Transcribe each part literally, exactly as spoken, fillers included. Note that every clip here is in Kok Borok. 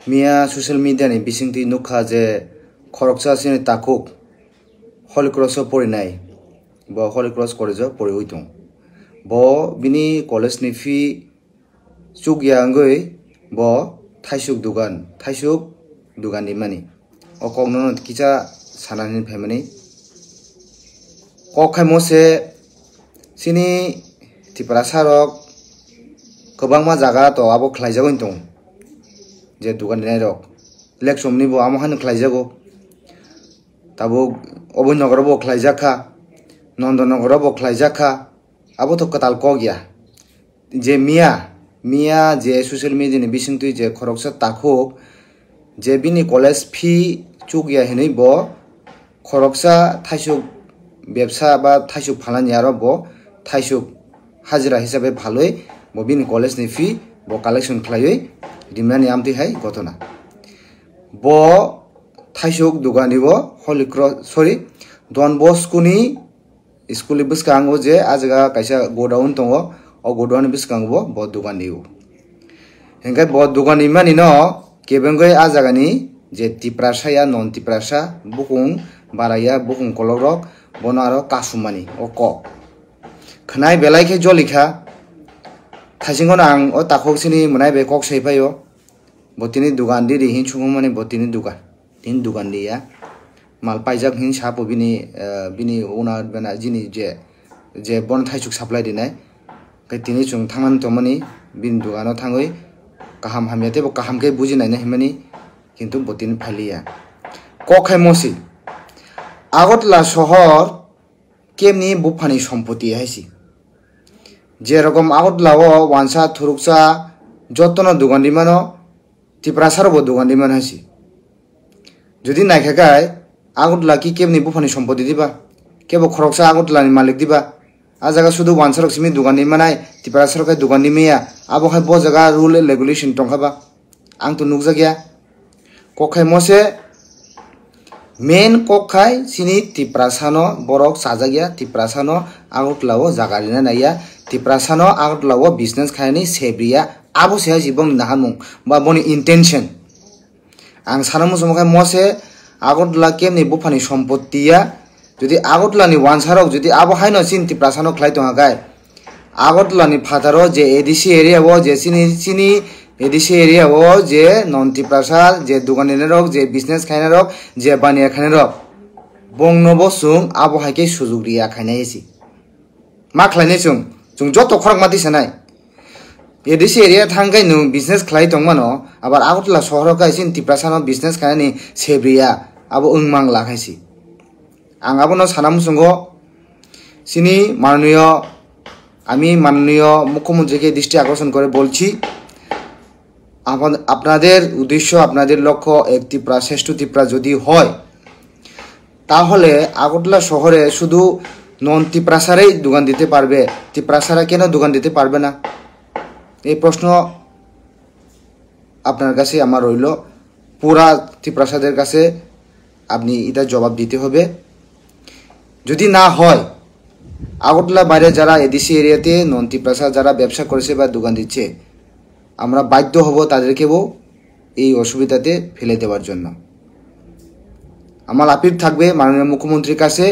Miya social media ni bisingtwi nukha je khoroksa chini takhuk Holy Cross o porinai, bo Holy Cross college o poriwi tong. Bo bini college ni fee chukya wngwi bo thaisuk dugan, thaisuk dugan rimani. O kokno kisa sanani phaimani. Kok khaimo se chini Tiprasa rok kwbangma jaga to abo khlaijagwi tong, je dugan rinai rok. Lekchomni bo amo haino khlaijago. Tabuk Oboi Nogoro bo khlaijak kha, Nondo Nogoro bo khlaijak kha, abo to kwtal kok ya. Je miya, miya je social media ni bisingtwi je khoroksa takhuk, je bini college fee chukya hinwi bo khoroksa thaisuk bebsa ba thaisuk phalani aro bo thaisuk hajira hisabe phalwi bo bini college ni fee bo collection khlaiwi rimani amtwi hai gotona. Bo thaisuk dugani bo Holy Cross, sorry, Don Bosco ni school ni bwskango je a jaga kaisa godown tongo, o godown ni bwskango bo, bo dugan rio. Hinkhe bo dugan rimani no kebengwi a jagani je Tiprasa ya non Tiprasa, bukung baraya, bukung kolok rok, bono aro kasumani o kok. Khwnai belai khe jolikha. Thaisingono ang o takhuk sini mwnai bai kok sai phaio. Bo tini dugan di di hin sungmani bo tini dugan. Tini dugan di ya. Mal paijak hin sapo bini, eh, bini owner bana jini je, je bon thaisuk supply dinai. Khe tini chwng thangmani tongmani bini dugano thangwi kaham hamya tei bo kaham khe buji naina himani kintu bo tini phailiya. Kok khai mosi. Agartala sohor kemni buphani sompoti hai si. Je rokom Agartala o wansa thuruksa jotono dugan rimano, Tiprasa rokbo dugan rimano hai si. Jodi naikha khai Agartala ki kemni buphani sompoti diba, kebo khoroksa Agartala ni malik diba, a jaga sudu wansa rok simi dugan rimanai, Tiprasa rok khai dugan rimaya, abo khai bo jaga rule and regulation tongkha ba? Ang to nukjakya. Kok khai mose main kok khai chini Tiprasano borok chajakya, Tiprasano Agartala o jaga rina naiya, Tiprasano Agartala o business khainani sebriya, abo se hai si boni naharmung ba boni intention. Ang sana muchungo khai mose Agartala kemni buphani sompottiya, jodi Agartala ni wansarok jodi abo haino chini Tiprasano khlai tongkha khai, Agartala ni phataro je A D C area o je chini, chini A D C area o je non Tiprasa je dugan rinai rok, je business khainai rok, je baniya khainai rok, bongno bo chwng abo hai khe sujuk riya khainai si. Ma khlainai chwng, chwng joto khorok ma tisanai. A D C area thang khai nwng business khlai tongmano, abar Agartala sohoro khai chini Tiprasano business khainani sebriya, abo wng mang la khai si. Ang abono sana muchungo, chini mananiyo, আমি মাননীয় মুখ্যমন্ত্রীকে দৃষ্টি আকর্ষণ করে বলছি, আপন-, আপনাদের উদ্দেশ্য, আপনাদের লক্ষ্য এক ত্রিপুরা, শ্রেষ্ঠ ত্রিপুরা যদি হয়, তাহলে আগরতলা শহরে শুধু নন তিপ্রাসারাই দোকান দিতে পারবে, তিপ্রাসারা কেন দোকান দিতে পারবে না? এই প্রশ্ন আপনার কাছে আমার রইল, পুরা তিপ্রাসাদের কাছে আপনি এটা জবাব দিতে হবে। যদি না হয়, আগরতলা বাইরে যারা এডিসি এরিয়াতে নন তিপ্রাসা যারা ব্যবসা করেছে বা দোকান দিচ্ছে, আমরা বাধ্য হব তাদেরকেও এই অসুবিধাতে ফেলে দেওয়ার জন্য। আমার আপিল থাকবে মাননীয় মুখ্যমন্ত্রীর কাছে,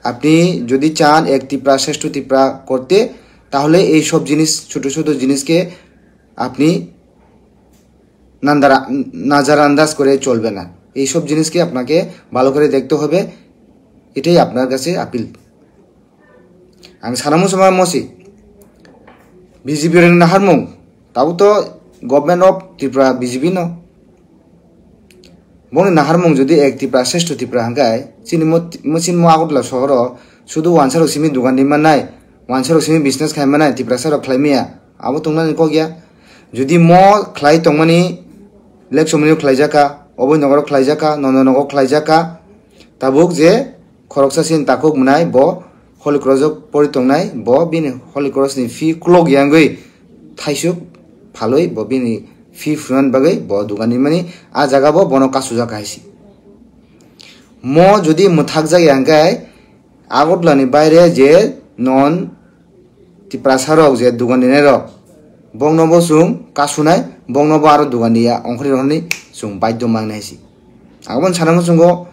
আপনি যদি চান এক ত্রিপুরা শ্রেষ্ঠ ত্রিপুরা করতে, তাহলে এই সব জিনিস, ছোট ছোট জিনিসকে আপনি নান্দারা-, নাজারান্দাজ করে চলবে না। এইসব জিনিসকে আপনাকে ভালো করে দেখতে হবে, এটাই আপনার কাছে appeal. Ang sana muchungo mosi, B J P rokni naharmung, tabuk to Government of Tripura B J P no. Bongni naharmung jodi ek Tripura, sreshto Tripura hwnkhe, chini mo, mo, chini mo Agartala sohoro sudu wansarok simi dogan rimannai, wansarok simi business khaimanai, Tiprasarok khlaimaya, abo tongnani kok ya. Jodi mo khlai tongmani, Lekchomani khlaijak kha, Oboi Nogoro khlaijak kha, Nondo Nogo khlaijak kha, tabuk je khoroksa sin takhuk mwnai bo Holy Cross o pori tongnai, bo bini Holy Cross ni fee kulok yangwi thaisuk phalwi bo bini fee phunani bagwi bo dogan rimani, a jaga bo bono kasujak hai si. Mo jodi mwthakjak ya hwnkhe Agartala ni baire je non Tiprasa rok je dogan rinai rok, Bongno bo chwng kasunai, bongno bo aro dugan riya ongkhorwi rokni chwng baidhyo mangnai si. Aboni sana muchungo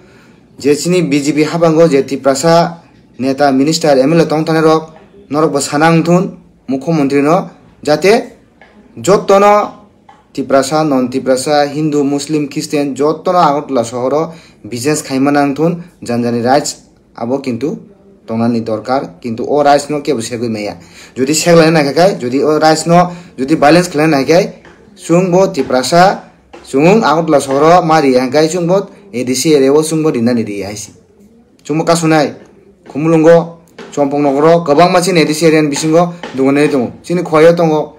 je chini B J P habango je Tiprasa neta, minister, M L A tong tanai rok, norok bo sana wngthun mukhyamantri no, jate jottono Tiprasa, non Tiprasa, Hindu, Muslim, Christian jottono Agartala sohoro business khaima nangthun, janjani rights abo kintu tongnani dorkar, kintu o rights no kebo segwi maya. Jodi seglaina naikha khai, jodi o rights no jodi balance khlaina naikhai, chwngbo Tiprasa, chwng Agartala sohoro ma riya hwnkhe chwngbo A D C area o chwngbo rinani riya haisi. Chwngbo kasunai, Khumulwngo, Chompong nogoro kwbangma chini A D C area ni bisingo dugan tongo, chini Khowai o tongo.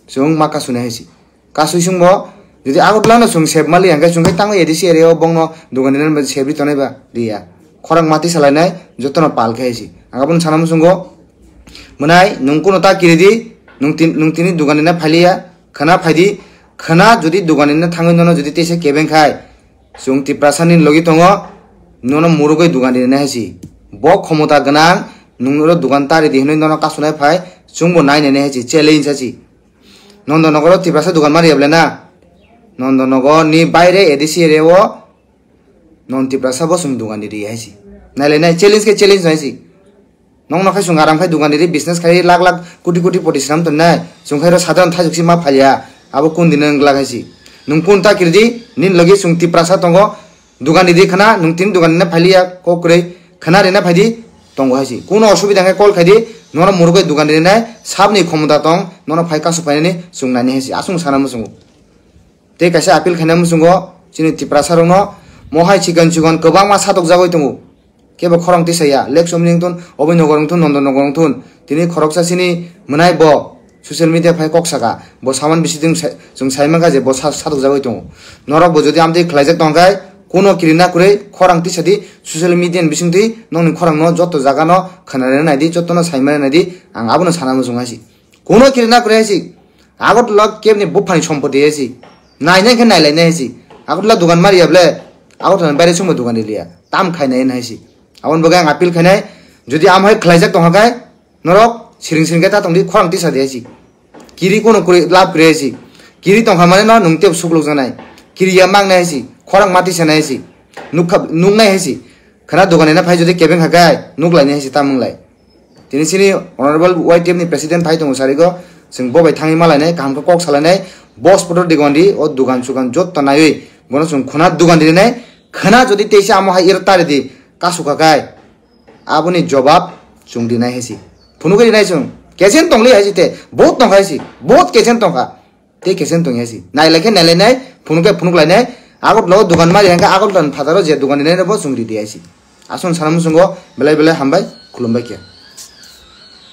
Chwng ma kasuni hai si. Kasui chwngbo, jodi Agartala no chwng sep mali hwnkhe chwng khe tango A D C area o bongno dugan rinani sep ri tonai ba riya. Khorang mati salainai jotono pal khe hai si. Ang aboni sana muchungo, mwnai nwng kuno ta kiri di, nwng tin-, nwng tini dugan rina phailiya, khwna phaidi, khwna jodi dugan rina thangwi nono jodi teisa kebeng khai, chwng Tiprasa ni logi tongo, nono murugwi dugan rinai hai si. Bo khomota gwnang, nwng oro dugan tari di hwnwi nono kasunai phai, chwngbo nai nai nai hai si, challenge hai si. Nondonogoro Tiprasa dugan mari ya bole na? Nondonogor ni baire A D C area o non Tiprasa bo chwng dugan ri hai si. Nailai nai, challenge khe challenge nai si. Nong no khai chwng aram khai dugan ri business khai lakh lakh koti koti poti swnam ton nai. Chwng khai ro sadharon thaijuk si ma phalia. Abo kun din wng glak hai si. Nwng kun ta kiri di, nin logi chwng Tiprasa tongo. Dugan ridi khwna, nwng tini dugan rina phailiya, kok kwrwi khwna rina phaidi, tongo hai si. Kuno osubida hwnkhe call khaidi, nono murugwi dugan rinai, sabni khomota tong, nono phai kasu phainani chwng nani hai si. Aswk sana muchungo. Tei kaisa appeal khaina muchungo, chini Tiprasa rokno, mohai chikon chikon kwbangma satokjagwi tongo. Kebo khorang tisaya, Lake Somni wngthun, Oboi Nogor wngthun, Nondon Nogor wngthun, tini khoroksa chini mwnai bo, social media phai kok saka, bo saman bisingtwi chwng sa-, chwng sai mankha je bo sa-, satokjagwi tongo. Norok bo jodi amtwi khlaijak tongkha, kuno kirina kwrwi khorang tisadi social media ni bisingtwi nokni khorangno joto jagano khwnarina naidi, jotono saimana naidi, ang abono sana muchung hai si. Kuno kirina kwrwi hai si. Agartala kebni buphani sompoti hai si. Nainai khe nailainai hai si. Agartala dugan mari ya bole, Agartala ni baire chwngbo dugan riliya. Tam khainai hai si. Aboni bagwi ang appeal khainai, jodi amhai khlaijak tongkha khe, norok siring siring khe ta tongdi, khorang tisa di hai si. Kiri kuno kwrwi lab kwrwi hai si. Kiri tongkha mane no nwng tebo sukluk janai. Kiri ya mangnai hai si. Khorang mati sanai hai si. Nukha, nuknai hai si. Khwna dugan rina phai jodi kebeng kha khai, nuklainai hai si ta munglai. Tini chini Honorable Y T F ni President phai tongo sarigo, chwng bo bai thangwi malainai, kaham khe kok salainai, boss poto digon di, o dugan sugan jotto naiwi, bono chwng khwna dugan rinai, khwna jodi teisa amo hai iro tari di, kasu kha khai, aboni jobab chwng rinai hai si. Phunugwi rinai chwng. Kechen tongli hai si te. Vote tong hai si. Vote kechen tong kha. Tei kechen tong hai si. Nailai khe nailai nai. Phunuk khe phunuk lai nai. Agartala o dugan mari hwnkhe Agartala ni phataro je dugan rinai rokbo chwng ridi hai si. Aswk sana muchungo belai belai hambai. Khulumbai khe.